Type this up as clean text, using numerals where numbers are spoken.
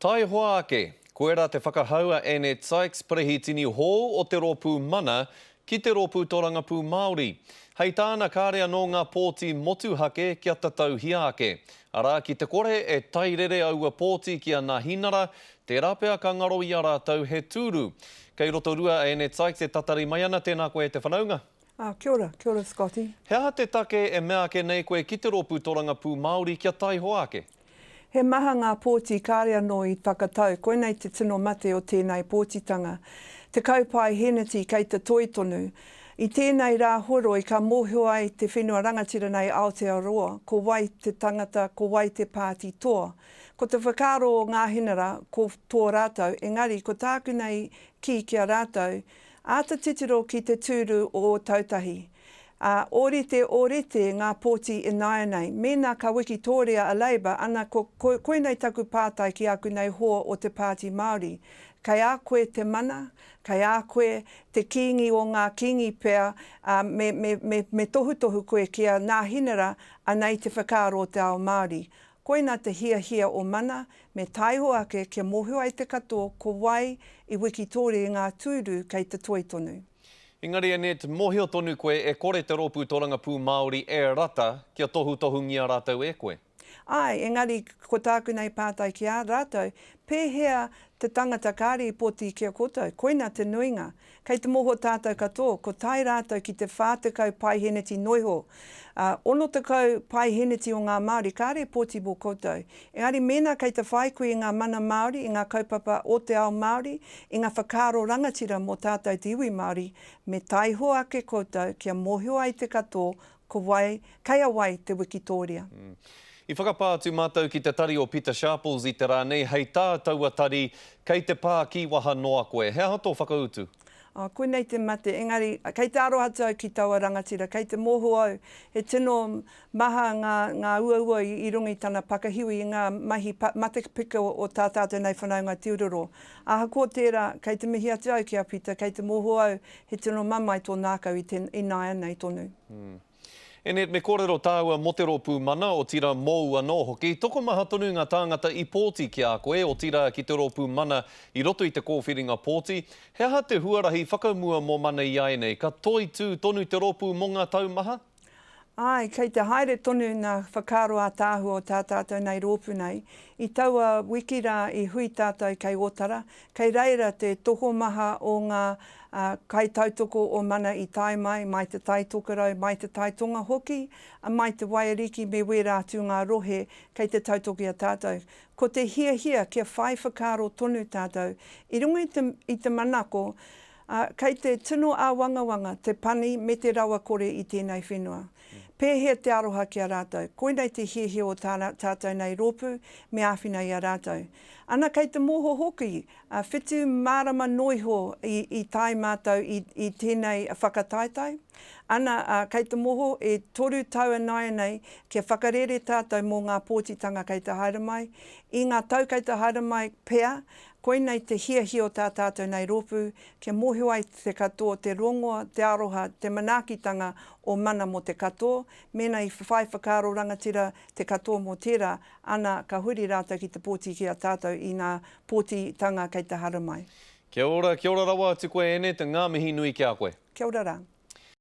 Taihoa ake, koirā te whakahau a Annette Sykes, perehitini hou o te Rōpū Mana ki te Rōpū Torangapū Māori. Hei tāna kāre anō ngā pōti motuhake kia tatauhia ake. Arā, ki te kore e tairere aua pōti ki a Nāhinara, tērā pea ka ngaro i a rātou he tūru. Kei Rotorua a Annette Sykes e tatari mai ana, tēnā koe e te whanaunga. Ah, kia ora, kia ora Scotty. He aha te take e mea ake nei koe ki te Rōpū Torangapū Māori kia taihoa ake? He maha ngā pōti kāre anō i whakatau, koinei te tino mate o tēnei pōtitanga. 10 paeheneti kei te toi tonu. I tēnei rā horoi ka mōhio ai te whenua rangatira nei Aotearoa ko wai te tangata, ko wai te pāti toa. Ko te whakaaro o ngā hinara ko tō rātou, engari ko tāku nei kī ki a rātou, āta titiro ki te tūru o Ōtautahi. Ā, ōrite, ōrite ngā pōti ināianei. Mēnā ka wikitōria a Labour, ana, ko, ko, koinei taku pātai ki aku nei hoa o te Pāti Māori. Kei a koe te mana, kei a koe te kīngi o ngā kīngi pea, ā, me, me, me, me tohutohu koe ki a Nāhinara, anei te whakaaro o te ao Māori. Koina te hiahia o mana, me taiho ake kia mōhio ai te katoa ko wai i wikitōria i ngā tūru kei te toi tonu. Engari Annette, mohio tonu koe e kore te Rōpū Torangapū Māori e rata kia tohutohungia rātou e koe. Āe, engari ko tāku nei pātai ki a rātou, pēhea te tangata kāre i poti ki a koutou? Koina te nuinga. Kei te moho tātou katoa, ko tae rātou ki te 40 paeheneti noiho. Ā, 60 paeheneti o ngā Māori kāre i poti mō koutou. Engari mēnā kei te whai koe i ngā mana Māori, i ngā kaupapa o te ao Māori, i ngā whakaaro rangatira mō tātou te iwi Māori, me taiho ake koutou kia mōhio ai te katoa ko wai, kei a wai te wikitōria. I whakapā atu mātou ki te tari o Pita Sharples i te rā nei, hei tā taua tari, kei te pā kīwaha noa koe. He aha tō whakautu? Oh, koinei te mate, engari kei te aroha atu au ki taua rangatira, kei te mōhio au he tino maha ngā, ngā uaua i runga i tana pakahiwi i ngā mahi pa, matepiko o tā tātou nei whanaunga Te Uroro. Ahakoa tērā, kei te mihi atu au ki a Peter, kei te mōhio au he tino mamae tō nākau i te, ināianei tonu. Annette, me kōrero tāua mō te rōpū mana, otirā mōu anō hoki. Tokomaha tonu ngā tāngata i pōti ki a koe, otirā ki te rōpū mana i roto i te kōwhiringa pōti. He aha te huarahi whakamua mō Mana iaianei? Ka toitū tonu te rōpū mō ngā tau maha? Āe, kei te haere tonu ngā whakaaro ātaahua o tā tātou nei rōpū nei. I taua wiki rā i hui tātou kei Ōtara, kei reira te tokomaha o ngā kaitautoko o Mana i tae mai, mai Te Tai Tokerau, mai Te Tai Tonga hoki, mai Te Waiariki me wērā atu ngā rohe kei te tautoko i a tātou. Ko te hiahia kia whai whakaaro tonu tātou i runga i te, i te manako, Ā, kei te tino āwangawanga te pani me te rawakore i tēnei whenua. Pēhea te aroha ki a rātou? Koinei te hiahia o tā tātou nei rōpū, me āwhina i a rātou. Ana, kei te mōhio hoki, ā, whitu marama noa iho i, i tae mātou i, i tēnei whakataetae. Ana, ā, kei te mōhio, e toru tau ināianei kia whakarere tātou mō ngā pōtitanga kei te haere mai. I ngā tau kei te haere mai pea, Koinei te hiahia o tā tātou nei rōpū, kia mōhio ai te katoa te rongoa, te aroha, te manaakitanga o mana mō te katoa, mēnā i whai whakaaro rangatira te katoa mō tērā, ana, ka huri rātou ki te pōti ki a tātou i ngā pōtitanga kei te haramai. Kia ora, kia ora rawa atu koe Annette, ngā mihi nui ki a koe. Kia ora rā.